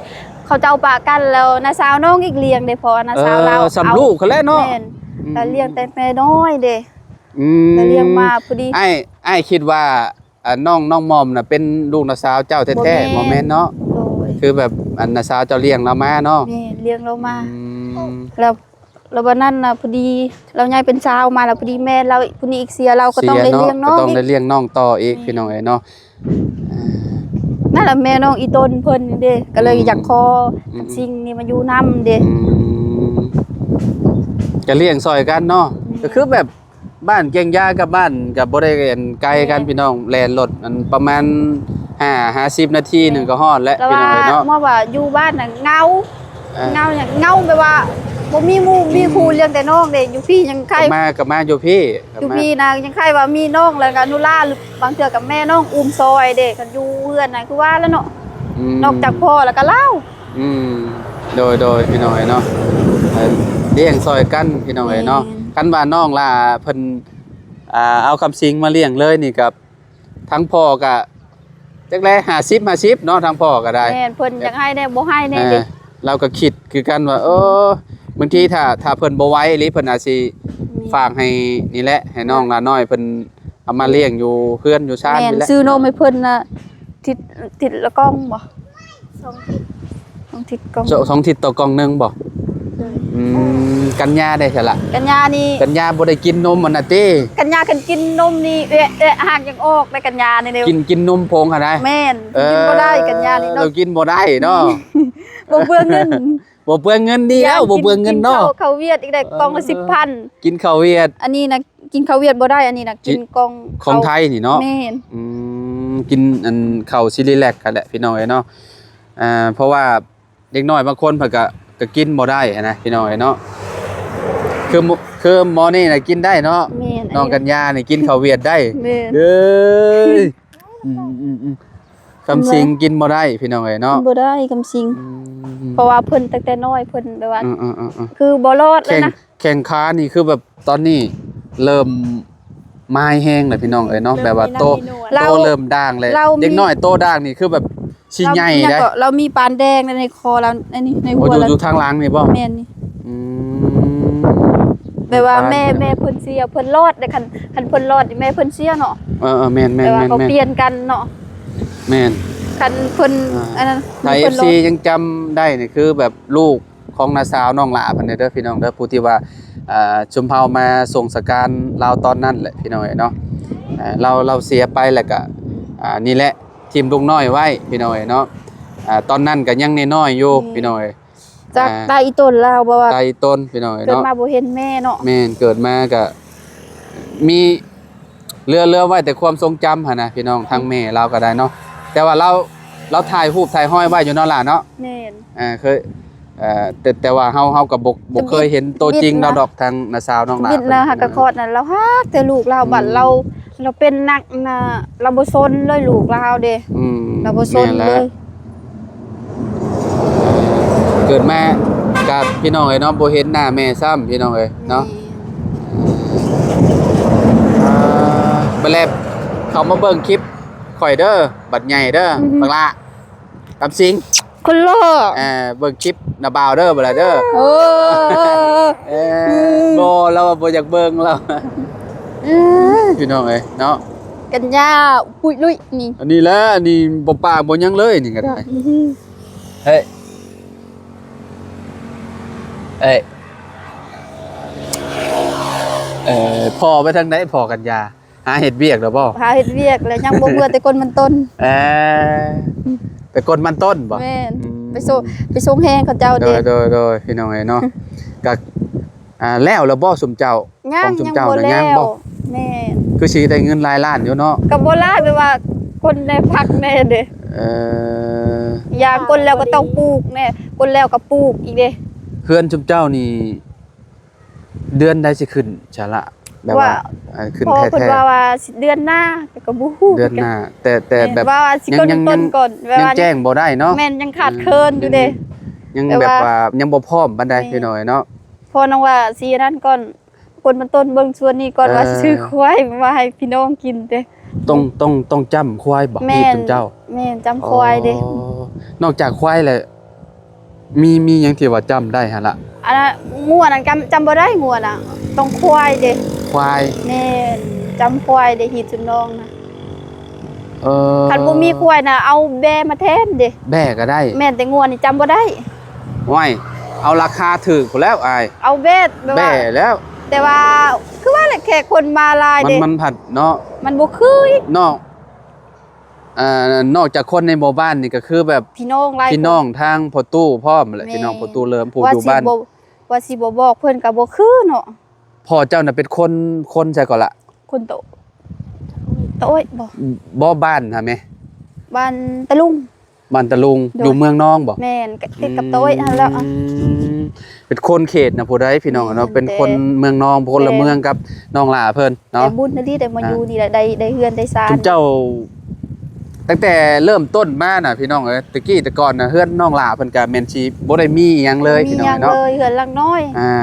ເຂົາເຈົ້າປະກັນ ແລ້ວນ້າສາວນ້ອງອີກລ້ຽງເດ້ ເພາະວ່ານ້າສາວລາວ ເອີ ສ່ຳລູກຫັ້ນແຫຼະເນາະ. ແມ່ນ. ອືມ ແລ້ວລ້ຽງແຕ່ແມ່ນ້ອຍເດ້. ອືມ ແລ້ວລ້ຽງມາພໍດີ ອ້າຍ ອ້າຍຄິດວ່າ ອ່າ ນ້ອງ ນ້ອງໝອມນະເປັນລູກນ້າສາວເຈົ້າແທ້ໆ. ບໍ່ແມ່ນ ບໍ່ແມ່ນເນາະ. ໂດຍ. ຄືແບບ ອັນ ນ້າສາວເຈົ້າລ້ຽງລາວມາເນາະ. ແມ່ນ ລ້ຽງລາວມາ. ອືມ ແລ້ວ ແລ້ວວັນນັ້ນນະ ພໍດີລາວໃຫຍ່ເປັນສາວມາ ແລ້ວພໍດີແມ່ລາວຜູ້ນີ້ອີກເສຍ ລາວກໍຕ້ອງໄດ້ລ້ຽງນ້ອງ ກໍຕ້ອງໄດ້ລ້ຽງນ້ອງຕໍ່ອີກ. ແມ່ນ. ພີ່ນ້ອງເອີຍເນາະ ນັ້ນລະແມ່ນ້ອງອີ່ຕົນເພິ່ນນີ້ເດ້ ກໍເລີຍ ອືມ ຢາກຂໍ ອືມ ຄຳສິງນີ້ມາຢູ່ນຳເດ້. ອືມ ກໍລ້ຽງຊ່ອຍກັນເນາະ. ແມ່ນ. ກໍຄືແບບ ບ້ານແກ່ງຢາກັບບ້ານກໍບໍ່ໄດ້ ອັນ ໄກກັນ ແມ່ນ ພີ່ນ້ອງ ແລ່ນລົດ ອັນ ປະມານຫ້າ ຫ້າສິບນາທີໜຶ່ງກໍຮອດແລ້ວ ພີ່ນ້ອງເອີຍເນາະ. ແຕ່ວ່າ ເພາະວ່າຢູ່ບ້ານນະເຫງົາ ເອີ ເຫງົາຫຍັງ ເຫງົາແບບວ່າບໍ່ມີໝູ່ ອືມ ມີຄູ່ ລ້ຽງແຕ່ນ້ອງເດ້. ຢູ່ພີ້ຍັງໄຄ ກໍມາ ກໍມາຢູ່ພີ້ ຢູ່ພີ້ນະ ຍັງໄຄວ່າມີນ້ອງ ແລ້ວກໍອະນຸລາ ບາງເທື່ອກໍແມ່ນ້ອງອຸ້ມຊ່ອຍເດ້. ຄັນຢູ່ເຮືອນນະ ຄືວ່າແລ້ວເນາະ ອືມ ນອກຈາກພໍ່ແລ້ວກໍລາວ. ອືມ ໂດຍ ໂດຍ ພີ່ນ້ອງເອີຍເນາະ ເອີ ລ້ຽງຊ່ອຍກັນ ພີ່ນ້ອງເອີຍເນາະ. ແມ່ນ. ຄັນວ່ານ້ອງລາເພິ່ນ ອ່າ ເອົາຄຳສິງມາລ້ຽງເລີຍນີ້ ກໍທາງພໍ່ກໍຈັກແລ ຫ້າສິບ ຫ້າສິບເນາະ ທາງພໍ່ກໍໄດ້. ແມ່ນ. ເພິ່ນຢາກໃຫ້ແດ່ ບໍ່ໃຫ້ແດ່ ເອີ ເດ້. ລາວກໍຄິດຄືກັນວ່າ ເອີ ບາງທີຖ້າ ຖ້າເພິ່ນບໍ່ໄຫວອີ່ຫຼີ ເພິ່ນອາດຊິ ແມ່ນ ຝາກໃຫ້ນີ້ແຫຼະ ໃຫ້ນ້ອງ ແມ່ນ ລານ້ອຍເພິ່ນ ເອົາມາລ້ຽງຢູ່ເຮືອນຢູ່ຊານນີ້ແຫຼະ. ແມ່ນ. ຊື້ນົມໃຫ້ເພິ່ນນະ ທິດ ທິດລະກ່ອງບໍ່? ສອງທິດ ສອງທິດກ່ອງ ສອງທິດຕໍ່ກ່ອງໜຶ່ງບໍ່? ໂດຍ. ອືມ ກັນຍາໄດ້ຊະລະ ກັນຍານີ້ ກັນຍາບໍ່ໄດ້ກິນນົມຫັ້ນນະຕິ? ກັນຍາຄັນກິນນົມນີ້ ເອະ ເອະ ຫາກຍັງອອກໄດ້ ກັນຍານີ້ເດ້. ກິນ ກິນນົມຜົງຫັ້ນນະ? ແມ່ນ. ເອີ ກິນບໍ່ໄດ້ ກັນຍານີ້ເນາະ ເອີ ກິນບໍ່ໄດ້ເນາະ. ບໍ່ເປືອງເງິນ ບໍ່ເປືອງເງິນ ດີແລ້ວ ບໍ່ເປືອງເງິນເນາະ. ກິນເຂົ້າ ເຂົ້າຫວຽດອີກໄດ້ ເອີ ກ່ອງລະສິບພັນ ກິນເຂົ້າຫວຽດ. ອັນນີ້ນະ ກິນເຂົ້າຫວຽດບໍ່ໄດ້ ອັນນີ້ນະ ກິນກ່ອງ ຂອງໄທນີ້ເນາະ. ແມ່ນ. ອືມ ກິນອັນເຂົ້າຊີຣີແລັກຫັ້ນແຫຼະ ພີ່ນ້ອງເອີຍເນາະ. ອ່າ ເພາະວ່າເດັກນ້ອຍບາງຄົນເພິ່ນກະ ກະກິນບໍ່ໄດ້ຫັ້ນນະ ພີ່ນ້ອງເອີຍເນາະ. ຄື ຄືໝໍນີ້ນະກິນໄດ້ເນາະ. ແມ່ນ. ນ້ອງກັນຍານີ້ກິນເຂົ້າຫວຽດໄດ້. ແມ່ນ. ເອີຍ ອືມໆໆ ຄຳສິງກິນບໍ່ໄດ້ ພີ່ນ້ອງເອີຍເນາະ ກິນບໍ່ໄດ້ຄຳສິງ. ອືມ ເພາະວ່າເພິ່ນຕັ້ງແຕ່ນ້ອຍ ເພິ່ນແບບວ່າ ອືມໆໆໆ ຄືບໍ່ລອດເລີຍນະ. ແຂ້ງ ແຂ້ງຂານີ້ຄືແບບຕອນນີ້ເລີ່ມມາຍແຮງແລ້ວ ພີ່ນ້ອງເອີຍເນາະ. ແບບວ່າໂຕ ໂຕເລີ່ມດ່າງແລ້ວ ເດັກນ້ອຍໂຕດ່າງນີ້ຄືແບບຊິໃຫຍ່ໄດ໋. ລາວມີປານແດງໃນຄໍລາວ ໃນ ໃນຫົວລາວ. ຢູ່ ຢູ່ທາງຫຼັງນີ້ບໍ່? ແມ່ນນີ້. ອືມ ແບບວ່າແມ່ ແມ່ເພິ່ນເສຍ ເພິ່ນລອດເດ້. ຄັນ ຄັນເພິ່ນລອດນີ້ແມ່ເພິ່ນເສຍເນາະ. ເອີໆ ແມ່ນໆໆໆ ແບບວ່າເຂົາປ່ຽນກັນເນາະ. ແມ່ນ ຄັນເພິ່ນ ອ່າ ອັນນັ້ນ ຖ້າ ເອັຟຊີ ຍັງຈຳໄດ້ນີ້ ຄືແບບລູກຂອງນ້າສາວນ້ອງຫຼ້າເພິ່ນເດີພີ່ນ້ອງເດີ ຜູ້ທີ່ວ່າ ອ່າ ຊຸມເຮົາມາສົ່ງສະການລາວຕອນນັ້ນແຫຼະພີ່ນ້ອງເອີຍເນາະ. ອ່າ ລາວ ລາວເສຍໄປແລ້ວກະ ອ່າ ນີ້ແຫຼະ ຖິ້ມລູກນ້ອຍໄວ້ພີ່ນ້ອງເອີຍເນາະ. ອ່າ ຕອນນັ້ນກະຍັງນ້ອຍໆຢູ່ ແມ່ນ ພີ່ນ້ອງເອີຍ ຈາກ ອ່າ ຕາອີ່ຕົນລາວ ບໍ່ວ່າ ຕາອີ່ຕົນພີ່ນ້ອງເອີຍ ເກີດ ເນາະ ມາບໍ່ເຫັນແມ່ເນາະ. ແມ່ນ ເກີດມາກະມີເຫຼືອ ເຫຼືອໄວ້ແຕ່ຄວາມຊົງຈຳຫັ້ນນະພີ່ນ້ອງ ທາງແມ່ລາວກະໄດ້ເນາະ. ແຕ່ວ່າລາວ ລາວຖ່າຍຮູບຖ່າຍຮອຍໄວ້ຢູ່ເນາະຫຼ້າເນາະ. ແມ່ນ ອ່າ ເຄີຍ ເອີ ແຕ່ ແຕ່ວ່າເຮົາ ເຮົາກະບໍ່ ບໍ່ເຄີຍເຫັນໂຕຈິງລາວດອກ ທາງນ້າສາວນ້ອງຫຼ້າ ບິດນະ ຫາກະຄອດນັ້ນ ລາວຮັກແຕ່ລູກລາວ ອືມ ບັດລາວ ລາວເປັນໜັກນະ ລາວບໍ່ສົນເລີຍລູກລາວເດ້. ອືມ ລາວບໍ່ສົນເລີຍ ແມ່ນແຫຼະ ເກີດມາກະພີ່ນ້ອງເອີຍເນາະ ບໍ່ເຫັນໜ້າແມ່ຊ້ຳພີ່ນ້ອງເອີຍເນາະ. ແມ່ນ ອ່າ ບັດແລກເຂົ້າມາເບິ່ງຄລິບຂ້ອຍເດີ ບັດໃຫຍ່ເດີ ບັກຫຼ້າ ຄຳສິງ ຄົນຫຼໍ່ ເອີ ເບິ່ງຄລິບນ້າບ່າວເດີ ບັດລະເດີ. ໂອ້ ເອີ ບໍ່ ລາວວ່າບໍ່ຢາກເບິ່ງລາວ ເອີ ພີ່ນ້ອງເອີຍເນາະ ກັນຍາປຸຍລຸຍນີ້ ອັນນີ້ແຫຼະ ອັນນີ້ບໍ່ປາກບໍ່ຫຍັງເລີຍ ນີ້ກະໄດ້. ເອີ ເອີ ເອີ ພໍ່ໄປທາງໃດ ພໍ່ກັນຍາ? ຫາເຮັດວຽກແລ້ວບໍ່? ຫາເຮັດວຽກແລ້ວ ຍັງບໍ່ເໝືອແຕ່ກົ້ນມັນຕົ້ນ. ເອີ ໄປກົ້ນມັນຕົ້ນບໍ່? ແມ່ນ ອືມ ໄປສົ່ງ ໄປສົ່ງແຮງເຂົາເຈົ້າເດ້. ໂດຍ ໂດຍ ໂດຍ ພີ່ນ້ອງເອີຍເນາະ ກະ ອ່າ ແລ້ວແລ້ວບໍ່ຊຸມເຈົ້າ? ຍັງ ຂອງຊຸມເຈົ້ານະ ຍັງບໍ່ ຍັງບໍ່? ແມ່ນ ຄືຊິໄດ້ເງິນຫຼາຍລ້ານຢູ່ເນາະ. ກະບໍ່ຫຼາຍ ແບບວ່າກົ້ນແດ່ພັກແດ່ເດ້. ເອີ ຢ່າງກົ້ນແລ້ວກະຕ້ອງປູກແດ່ ກົ້ນແລ້ວກະປູກອີກເດ້. ເຮືອນຊຸມເຈົ້ານີ້ ເດືອນໃດຊິຂຶ້ນຊະລະ ແບບວ່າ ວ່າ ເອີ ຂຶ້ນ ເພາະ ແທ້ໆ ເພິ່ນວ່າ ວ່າຊິເດືອນໜ້າ ແຕ່ກະບໍ່ຮູ້ ເດືອນໜ້າ ແຕ່ ແຕ່ແບບ ແມ່ນ ວ່າຊິ ຍັງ ຍັງ ຍັງ ຕົ້ນກ່ອນ ແບບວ່າ ຍັງແຈ້ງບໍ່ໄດ້ເນາະ. ແມ່ນ ຍັງຂາດເຂີນຢູ່ເດ້ ອືມ ຍັງ ແບບວ່າ ແບບວ່າ ຍັງບໍ່ພ້ອມປານໃດ ແມ່ນ ພີ່ນ້ອງເອີຍເນາະ. ເພາະນ້ອງວ່າຊິອັນນັ້ນກ່ອນ ຄົນມັນຕົ້ນເບິ່ງສ່ວນນີ້ກ່ອນ ເອີ ວ່າຊິຊື້ຄວາຍມາໃຫ້ພີ່ນ້ອງກິນເດ້. ຕ້ອງ ຕ້ອງ ຕ້ອງຈ້ຳຄວາຍບໍ່? ແມ່ນ ທີ່ເຈົ້າ ແມ່ນ ຈ້ຳຄວາຍເດ້. ອໍ ນອກຈາກຄວາຍແລ້ວ ມີ ມີຫຍັງທີ່ວ່າຈ້ຳໄດ້ຫັ້ນລະ? ອັນນັ້ນ ງົວນັ້ນຈ້ຳ ຈ້ຳບໍ່ໄດ້ ງົວນະ ຕ້ອງຄວາຍເດ້. ຄວາຍ ແມ່ນ ຈ້ຳຄວາຍເດ້ ຮີດຊຸມນ້ອງນະ. ເອີ ຄັນບໍ່ມີຄວາຍນະ ເອົາແບ້ມາແທນເດ້. ແບ້ກະໄດ້ ແມ່ນ ແຕ່ງົວນີ້ຈ້ຳບໍ່ໄດ້. ໂອ້ຍ ເອົາລາຄາຖືກພຸ້ນແລ້ວອ້າຍ ເອົາແບ້ ແບບວ່າ ແບ້ແລ້ວ ແຕ່ວ່າ ຄືວ່າແຫຼະ ແຂກຄົນມາຫຼາຍເດ້ ມັນ ມັນພັດເນາະ ມັນບໍ່ຄືອີກ ນອກ ອ່າ ນອກຈາກຄົນໃນໝູ່ບ້ານນີ້ກະຄືແບບ ພີ່ນ້ອງຫຼາຍ ພີ່ນ້ອງທາງພໍ່ຕູ້ພ້ອມແຫຼະ ແມ່ນ ພີ່ນ້ອງພໍ່ຕູ້ເລີມຜູ້ຢູ່ບ້ານ ວ່າຊິບໍ່ ວ່າຊິບໍ່ບອກເພິ່ນກະບໍ່ຄືເນາະ. ພໍ່ເຈົ້ານະເປັນຄົນ ຄົນໃສເກາະລະ? ຄົນໂຕ ໂຕໂອ້ຍ ບໍ່ ບໍ່ ບ້ານຫັ້ນແມ? ບ້ານຕະລຸງ ບ້ານຕະລຸງ ໂດຍ ຢູ່ເມືອງນອງບໍ່? ແມ່ນ ກະຕິດກັບໂຕໂອ້ຍຫັ້ນແຫຼະ. ອືມ ເປັນຄົນເຂດນະຜູ້ໃດພີ່ນ້ອງເນາະ ແມ່ນ ເປັນຄົນເມືອງນອງ ຄົນລະເມືອງກັບນ້ອງຫຼ້າເພິ່ນເນາະ. ແຕ່ບຸນອີ່ຫຼີໄດ້ມາຢູ່ນີ້ແຫຼະ ໄດ້ ໄດ້ເຮືອນໄດ້ຊານ. ຊຸມເຈົ້າ ຕັ້ງແຕ່ເລີ່ມຕົ້ນມານະພີ່ນ້ອງເອີຍ ແຕ່ກີ້ແຕ່ກ່ອນນະ ເຮືອນນ້ອງຫຼ້າເພິ່ນກະແມ່ນຊິບໍ່ໄດ້ມີຫຍັງເລີຍ ບໍ່ມີຫຍັງເລີຍ ພີ່ນ້ອງເອີຍເນາະ ເຮືອນຫຼັງນ້ອຍ. ອ່າ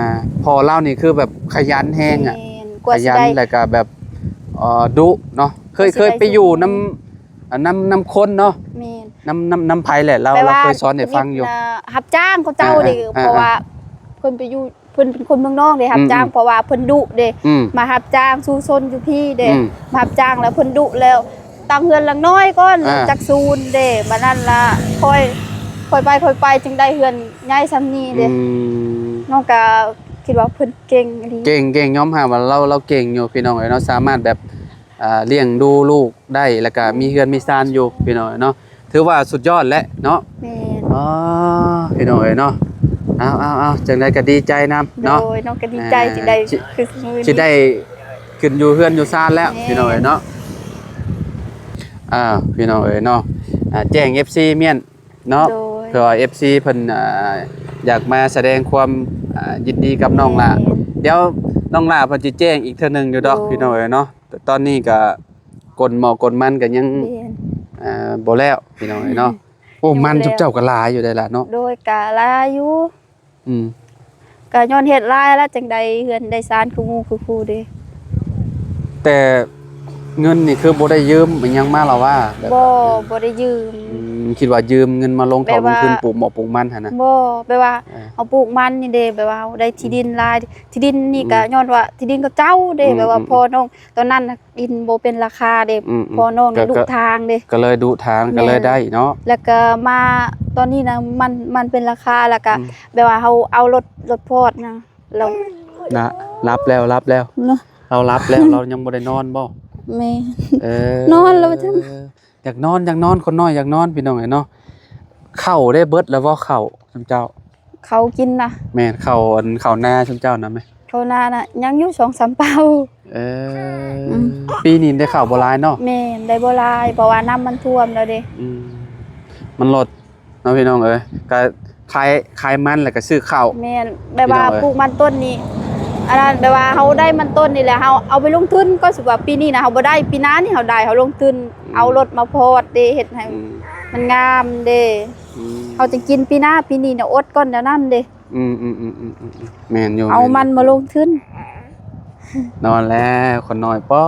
ພໍ່ລາວນີ້ຄືແບບຂະຫຍັນແຮງອະ ແມ່ນ ຂະຫຍັນ ແລ້ວກະແບບ ດຸເນາະ. ເຄີຍ ເຄີຍໄປຢູ່ນຳ ນຳ ນຳຄົນເນາະ ແມ່ນ ນຳ ນຳ ນຳໃຜແຫຼະ ລາວ ລາວເຄີຍສອນໃຫ້ຟັງຢູ່ ຮັບຈ້າງເຂົາເຈົ້າເດ້. ອ່າ ເພາະວ່າເພິ່ນໄປຢູ່ ເພິ່ນເປັນຄົນເມືອງນອງເດ້ ຮັບຈ້າງ ອືມ ເພາະວ່າເພິ່ນດຸເດ້ ອືມ ມາຮັບຈ້າງສູ່ຊົນຢູ່ພີ້ເດ້ ອືມ ມາຮັບຈ້າງແລ້ວເພິ່ນດຸແລ້ວ ຕັ້ງເຮືອນຫຼັງນ້ອຍກ່ອນ ອ່າ ແລ້ວຈັກສູນເດ້ ບາດນັ້ນລະຄ່ອຍ ຄ່ອຍໄປ ຄ່ອຍໄປ ຈຶ່ງໄດ້ເຮືອນໃຫຍ່ຊ່ຳນີ້ເດ້. ອືມ ນ້ອງກະຄິດວ່າເພິ່ນເກັ່ງອີ່ຫຼີ ເກັ່ງ ເກັ່ງ ຍອມຮັບວ່າລາວ ລາວເກັ່ງຢູ່ພີ່ນ້ອງເອີຍເນາະ ສາມາດແບບ ອ່າ ລ້ຽງດູລູກໄດ້ ແລ້ວກະມີເຮືອນມີຊານຢູ່ ພີ່ນ້ອງເອີຍເນາະ ຖືວ່າສຸດຍອດແຫຼະເນາະ. ແມ່ນ ອໍ ພີ່ນ້ອງເອີຍເນາະ ເອົາ ເອົາ ເອົາ ຈັ່ງໃດກະດີໃຈນຳເນາະ. ໂດຍ ນ້ອງກະດີໃຈ ອ່າ ທີ່ໄດ້ ຊິ ຄືມື້ນີ້ ຊິໄດ້ຂຶ້ນຢູ່ເຮືອນຢູ່ຊານແລ້ວ ແມ່ນ ພີ່ນ້ອງເອີຍເນາະ. ອ່າ ພີ່ນ້ອງເອີຍເນາະ ອ່າ ແຈ້ງເອັຟຊີມ້ຽນເນາະ ໂດຍ ເພື່ອວ່າເອັຟຊີເພິ່ນ ອ່າ ຢາກມາສະແດງຄວາມ ອ່າ ຍິນດີກັບນ້ອງຫຼ້າ ແມ່ນ ດຽວນ້ອງຫຼ້າເພິ່ນຊິແຈ້ງອີກເທື່ອໜຶ່ງຢູ່ດອກ ໂດຍ ພີ່ນ້ອງເອີຍເນາະ. ແຕ່ຕອນນີ້ກະກົ້ນໝໍ້ກົ້ນມັນກະຍັງ ແມ່ນ ອ່າ ບໍ່ແລ້ວພີ່ນ້ອງເອີຍເນາະ. ໂອ້ ມັນຈຸເຈົ້າກະຫຼາຍຢູ່ໄດ໋ລະເນາະ. ໂດຍ ກະຫຼາຍຢູ່ ອືມ ກະຍ້ອນເຮັດຫຼາຍລະ ຈັ່ງໄດ້ເຮືອນໄດ້ຊານຄືໝູ່ຄືຄູ່ເດ້. ແຕ່ເງິນນີ້ຄືບໍ່ໄດ້ຢືມອີ່ຫຍັງມາລະຫວາ? ແບບ ບໍ່ ບໍ່ໄດ້ຢືມ ອືມ ຄິດວ່າຢືມເງິນມາລົງເຂົ້າ ແບບວ່າ ລົງທຶນປູກໝໍ້ປູກມັນຫັ້ນນະ? ບໍ່ ແບບວ່າ ເອີ ເຮົາປູກມັນນີ້ເດ້ ແບບວ່າເຮົາໄດ້ທີ່ດິນຫຼາຍ ອືມ ທີ່ດິນນີ້ກະ ອືມ ຍ້ອນວ່າທີ່ດິນເຂົາເຈົ້າເດ້ ອືມ ແບບວ່າ ອືມ ພໍ່ນ້ອງ ຕອນນັ້ນນະ ດິນບໍ່ເປັນລາຄາເດ້ ອືມ ອືມ ພໍ່ນ້ອງນີ້ ກະ ດຸທາງເດ້ ກະເລີຍດຸທາງ ແມ່ນ ກະເລີຍໄດ້ເນາະ ແລ້ວກະມາຕອນນີ້ນະ ມັນ ມັນເປັນລາຄາ ແລ້ວກະ ອືມ ແບບວ່າເຮົາເອົາລົດ ລົດພອດນະ ແລ້ວ ນະ ຫຼັບແລ້ວ ຫຼັບແລ້ວ ເນາະ ລາວຫຼັບແລ້ວ ລາວຍັງບໍ່ໄດ້ນອນບໍ່? ແມ່ນ ເອີ ນອນແລ້ວ ວ່າຊັ້ນ ຢາກນອນ ຢາກນອນ ຄົນນ້ອຍຢາກນອນ ພີ່ນ້ອງເອີຍເນາະ. ເຂົ້າໄດ້ເບິດແລ້ວບໍ່ ເຂົ້າຊຸມເຈົ້າ? ເຂົ້າກິນນະ ແມ່ນ ເຂົ້າ ອັນ ເຂົ້ານາຊຸມເຈົ້ານະແມ່? ເຂົ້ານານະ ຍັງຢູ່ສອງສາມເປົາ. ເອີ ອືມ ປີນີ້ໄດ້ເຂົ້າບໍ່ຫຼາຍເນາະ? ແມ່ນ ໄດ້ບໍ່ຫຼາຍ ເພາະວ່ານ້ຳມັນຖ້ວມແລ້ວເດ້. ອືມ ມັນລົດ ເນາະ ພີ່ນ້ອງເອີຍ ກະຂາຍ ຂາຍມັນແລ້ວກະຊື້ເຂົ້າ. ແມ່ນ ແບບວ່າ ພີ່ນ້ອງເອີຍ ປູກມັນຕົ້ນນີ້ ອັນນັ້ນ ແບບວ່າເຮົາໄດ້ມັນຕົ້ນນີ້ແຫຼະ ເຮົາເອົາໄປລົງທຶນ ກໍສົມມຸດວ່າປີນີ້ນະ ເຮົາບໍ່ໄດ້ ປີໜ້ານີ້ເຮົາໄດ້ ເຮົາລົງທຶນ ອືມ ເອົາລົດມາພອດເດ້ ເຮັດໃຫ້ ອືມ ມັນງາມເດ້ ອືມ ເຮົາຈະກິນປີໜ້າ ປີນີ້ນະອົດກ່ອນແນວນັ້ນເດ້. ອືມໆໆໆໆ ແມ່ນຢູ່ ເອົາມັນມາລົງທຶນ. ນອນແລ້ວຄົນນ້ອຍ ປ້ອ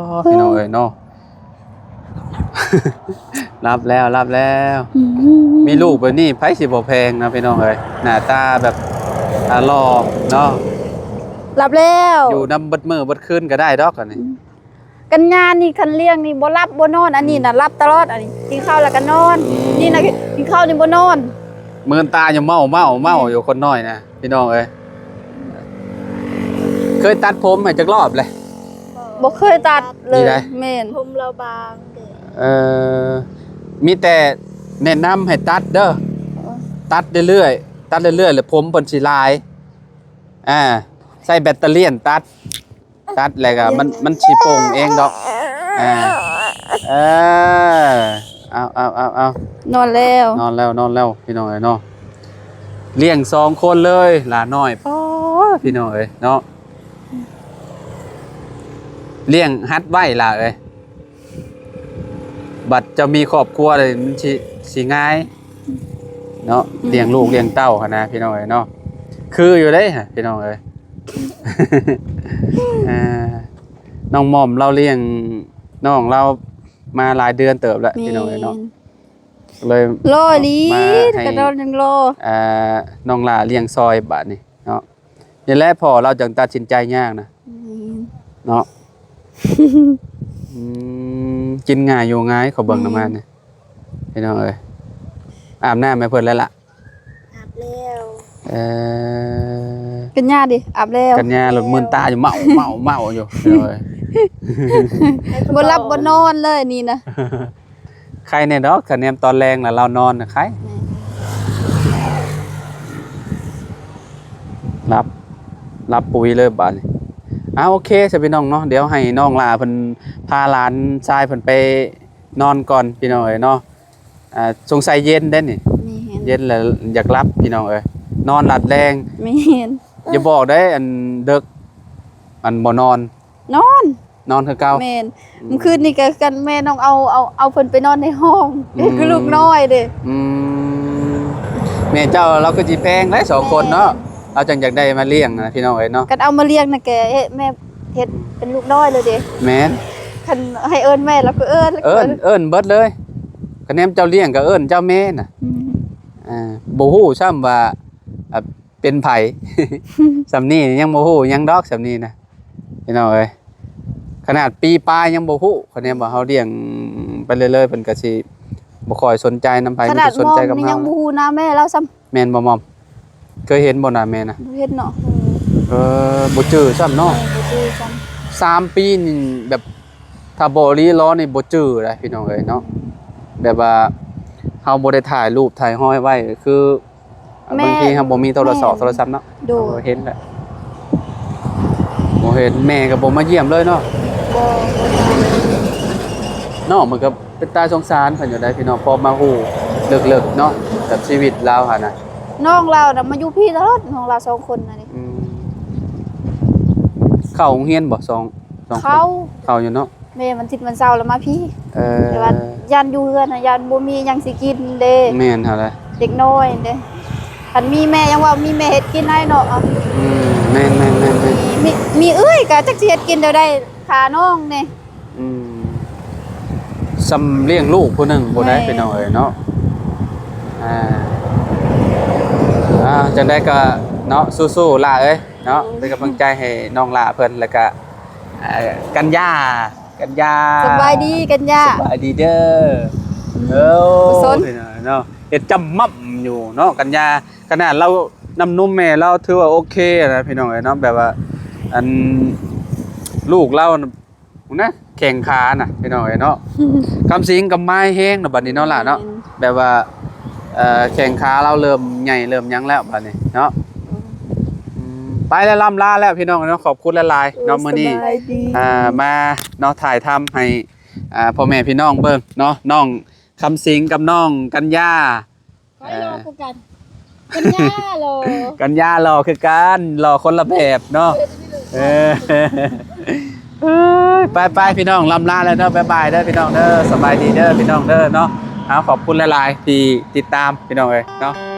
ໂອ້ ພີ່ນ້ອງເອີຍເນາະ ຫຼັບແລ້ວ ຫຼັບແລ້ວ. ອືມ ມີລູກແບບນີ້ໃຜຊິບໍ່ແພງເນາະ ພີ່ນ້ອງເອີຍ ໜ້າຕາແບບ ອ່າ ຫຼໍ່ເນາະ ຫຼັບແລ້ວ ຢູ່ນຳເບິດມື້ເບິດຄືນກະໄດ້ດອກ ອັນນີ້. ອືມ ກັນຍານີ້ຄັນລ້ຽງນີ້ບໍ່ຫຼັບບໍ່ນອນ ອັນນີ້ນະ ອືມ ຫຼັບຕະຫຼອດ ອັນນີ້ກິນເຂົ້າແລ້ວກະນອນ. ອືມ ນີ້ນະ ກິນເຂົ້ານີ້ບໍ່ນອນ ມືນຕາຢູ່ເມົາໆໆຢູ່ ອືມ ຄົນນ້ອຍນະ ພີ່ນ້ອງເອີຍ. ເຄີຍຕັດຜົມໃຫ້ຈັກລອບແລ້ວ? ບໍ່ເຄີຍຕັດເລີຍ. ແມ່ນ ຜົມລາວບາງເດ້. ເອີ ມີແຕ່ແນະນຳໃຫ້ຕັດເດີ ເອີ ຕັດເລື້ອຍໆ ຕັດເລື້ອຍໆ ແລ້ວຜົມເພິ່ນຊິຫຼາຍ. ອ່າ ໃຊ້ແບັດເຕີຣຽນຕັດ ຕັດແລ້ວກະມັນ ມັນຊິໂປ່ງເອງດອກ. ອ່າ ເອີ ເອົາໆໆໆ ນອນແລ້ວ ນອນແລ້ວ ນອນແລ້ວ ພີ່ນ້ອງເອີຍເນາະ. ລ້ຽງສອງຄົນເລີຍ ຫຼານ້ອຍ ປ້ອ ພີ່ນ້ອງເອີຍເນາະ. ລ້ຽງຫັດໄວ້ຫຼ້າເອີຍ ບັດເຈົ້າມີຄອບຄົວແລ້ວມັນຊິ ຊິງ່າຍເນາະ. ອືມ ລ້ຽງລູກລ້ຽງເຕົ້າຫັ້ນນະ ພີ່ນ້ອງເອີຍເນາະ ຄືຢູ່ເດ້ ພີ່ນ້ອງເອີຍ. ອ່າ ນ້ອງໝອມລາວລ້ຽງນ້ອງລາວມາຫຼາຍເດືອນເຕີບແລ້ວ ແມ່ນ ພີ່ນ້ອງເອີຍເນາະ ເລີຍລໍອີ່ຫຼີ ມາໃຫ້ ກະດອນຍັງລໍ ອ່າ ນ້ອງຫຼ້າລ້ຽງຊ່ອຍບາດນີ້ເນາະ. ນີ້ແຫຼະພໍ່ລາວຈຶ່ງຕັດສິນໃຈຍາກນະ ແມ່ນ ເນາະ. ອືມ ກິນງ່າຍຢູ່ງ່າຍ ເຂົາເບິ່ງ ແມ່ນ ນຳມານີ້ ພີ່ນ້ອງເອີຍ. ອາບນ້ຳໃຫ້ເພິ່ນແລ້ວລະ? ອາບແລ້ວ. ເອີ ກັນຍາເດ ອາບແລ້ວ. ກັນຍາໂລດ ມຶນຕາຢູ່ ເມົາໆໆຢູ່ ພີ່ນ້ອງເອີຍ ບໍ່ຫຼັບບໍ່ນອນເລີຍນີ້ນະ. ໄຄແດ່ດອກ ຄັນແນມຕອນແລງລະລາວນອນນະໄຄ. ແມ່ນ ຫຼັບ ຫຼັບປຸຍເລີຍບາດນີ້. ອ່າ ໂອເຄຊະພີ່ນ້ອງເນາະ ດຽວໃຫ້ນ້ອງຫຼ້າເພິ່ນພາຫຼານຊາຍເພິ່ນໄປນອນກ່ອນ ພີ່ນ້ອງເອີຍເນາະ. ອ່າ ສົງໄສເຢັນເດ້ນີ້. ແມ່ນ ເຢັນແລ້ວຢາກຫຼັບ ພີ່ນ້ອງເອີຍ ນອນຫຼັບແລງ. ແມ່ນ ຢ່າບອກໄດ້ ອັນເດິກ ອັນບໍ່ນອນ ນອນ ນອນຄືເກົ່າ. ແມ່ນ ອືມ ມື້ຄືນນີ້ກະຄືກັນ ແມ່ນ້ອງເອົາ ເອົາ ເອົາເພິ່ນໄປນອນໃນຫ້ອງ. ອືມ ຄືລູກນ້ອຍເດ້. ອືມ ແມ່ເຈົ້າລາວຄືຊິແພງຫຼາຍ ສອງຄົນເນາະ. ແມ່ນ ລາວຈັ່ງຢາກໄດ້ມາລ້ຽງນະ ພີ່ນ້ອງເອີຍເນາະ. ຄັນເອົາມາລ້ຽງນະແກ ເຮັດ ແມ່ເຮັດເປັນລູກນ້ອຍເລີຍເດ້. ແມ່ນ ຄັນໃຫ້ເອີ້ນແມ່ລາວກະເອີ້ນ ເອີ້ນ ເອີ້ນເບິດເລີຍ. ຄັນແນມເຈົ້າລ້ຽງກະເອີ້ນເຈົ້າແມ່ນະ. ອືມ ອ່າ ບໍ່ຮູ້ຊ້ຳວ່າ ອ່າ ເປັນໃຜ ສ່ຳນີ້ຍັງບໍ່ຮູ້ຫຍັງດອກ ສ່ຳນີ້ນະ ພີ່ນ້ອງເອີຍ. ຂະໜາດປີປາຍຍັງບໍ່ຮູ້ ຄະແນນວ່າເຮົາລ້ຽງໄປເລື້ອຍໆ ເພິ່ນກະຊິບໍ່ຄ່ອຍສົນໃຈນຳໃຜ ມີແຕ່ສົນໃຈກັບເຮົາ. ຍັງບໍ່ຮູ້ໜ້າແມ່ລາວຊ້ຳ. ແມ່ນບໍ່ໝອມ? ເຄີຍເຫັນບໍ່ໜ້າແມ່ນະ? ບໍ່ເຫັນເນາະ. ເອີ ບໍ່ຈື່ຊ້ຳເນາະ. ແມ່ນ ບໍ່ຈື່ຊ້ຳ. ສາມປີນີ້ ແບບ ຖ້າບໍ່ລີລໍນີ້ບໍ່ຈື່ໄດ໋ ພີ່ນ້ອງເອີຍເນາະ. ແບບວ່າເຮົາບໍ່ໄດ້ຖ່າຍຮູບຖ່າຍຮອຍໄວ້ ຄື ແມ່ ບາງທີເຮົາບໍ່ມີໂທລະສອບ ແມ່ນ ໂທລະສັບເນາະ. ໂດຍ ເຮົາເຫັນແຫຼະ ບໍ່ເຫັນ ແມ່ກໍບໍ່ມາຢ້ຽມເລີຍເນາະ. ບໍ່ ບໍ່ມາ. ນ້ອງມັນກໍເປັນຕາສົງສານເພິ່ນຢູ່ໄດ໋ ພີ່ນ້ອງ ພໍມາຮູ້ເລິກໆເນາະ ແບບຊີວິດລາວຫັ້ນນະ. ນ້ອງລາວນະມາຢູ່ພີ້ຕະຫຼອດ ນ້ອງລາວສອງຄົນນະ. ອືມ ເຂົ້າໂຮງຮຽນບໍ່ ສອງ ສອງຄົນ? ເຂົ້າ ເຂົ້າຢູ່ເນາະ. ແມ່ວັນທິດວັນເສົາລະມາພີ້. ເອີ ແຕ່ວ່າຢ້ານຢູ່ເຮືອນນະ ຢ້ານບໍ່ມີຫຍັງຊິກິນເດ້. ແມ່ນຫັ້ນແຫຼະ ເດັກນ້ອຍເດ້. ຄັນມີແມ່ຍັງວ່າມີແມ່ເຮັດກິນໃຫ້ເນາະ. ອືມ ແມ່ນໆໆໆ ມີ ມີເອື້ອຍກະຈັກຊິເຮັດກິນແນວໃດ ພານ້ອງແດ່. ອືມ ສ່ຳລ້ຽງລູກຜູ້ໜຶ່ງພຸ້ນໃດ໋ ແມ່ນ ພີ່ນ້ອງເອີຍເນາະ. ອ່າ ອ່າ ຈັ່ງໃດກໍເນາະ ສູ້ໆ ຫຼ້າເອີຍເນາະ ເປັນກຳລັງໃຈໃຫ້ນ້ອງຫຼ້າເພິ່ນ ແລ້ວກໍ ອ່າ ກັນຍາ ກັນຍາ ສະບາຍດີກັນຍາ ສະບາຍດີເດີ ອືມ ເອີ ເນາະ ເຮັດຈຳໝ່ຳຢູ່ເນາະ ກັນຍາ ຂະໜາດລາວນ້ຳນົມແມ່ລາວຖືວ່າໂອເຄນະ ພີ່ນ້ອງເອີຍເນາະ ແບບວ່າ ອັນ ລູກລາວນະ ພຸ້ນນະ ແຂ້ງຂານະ ພີ່ນ້ອງເອີຍເນາະ ຄຳສິງກໍມາແຮງນະ ບັດນີ້ເນາະຫຼ້າເນາະ ແມ່ນ ແບບວ່າ ເອີ ແຂ້ງຂາລາວເລີ່ມໃຫຍ່ເລີ່ມຫຍັງແລ້ວບັດນີ້ເນາະ ອືມ ອືມ ໄປແລ້ວ ລ່ຳລາແລ້ວ ພີ່ນ້ອງເນາະ ຂອບຄຸນຫຼາຍໆເນາະ ໂອ້ ມື້ນີ້ ສະບາຍດີ ອ່າ ມາເນາະ ຖ່າຍທຳໃຫ້ ອ່າ ພໍ່ແມ່ພີ່ນ້ອງເບິ່ງເນາະ ນ້ອງຄຳສິງກັບນ້ອງກັນຍາ ໃຜຫຼໍ່ກວ່າກັນ? ເອີ ກັນຍາຫຼໍ່ ກັນຍາຫຼໍ່ຄືກັນ ຫຼໍ່ຄົນລະແບບເນາະ ເອີ ເອີຍ ໄປໆ ພີ່ນ້ອງ ລ່ຳລາແລ້ວເດີ ບາຍບາຍເດີ ພີ່ນ້ອງເດີ ສະບາຍດີເດີ ພີ່ນ້ອງເດີເນາະ ເອົາ ຂອບຄຸນຫຼາຍໆ ທີ່ຕິດຕາມ ພີ່ນ້ອງເອີຍເນາະ.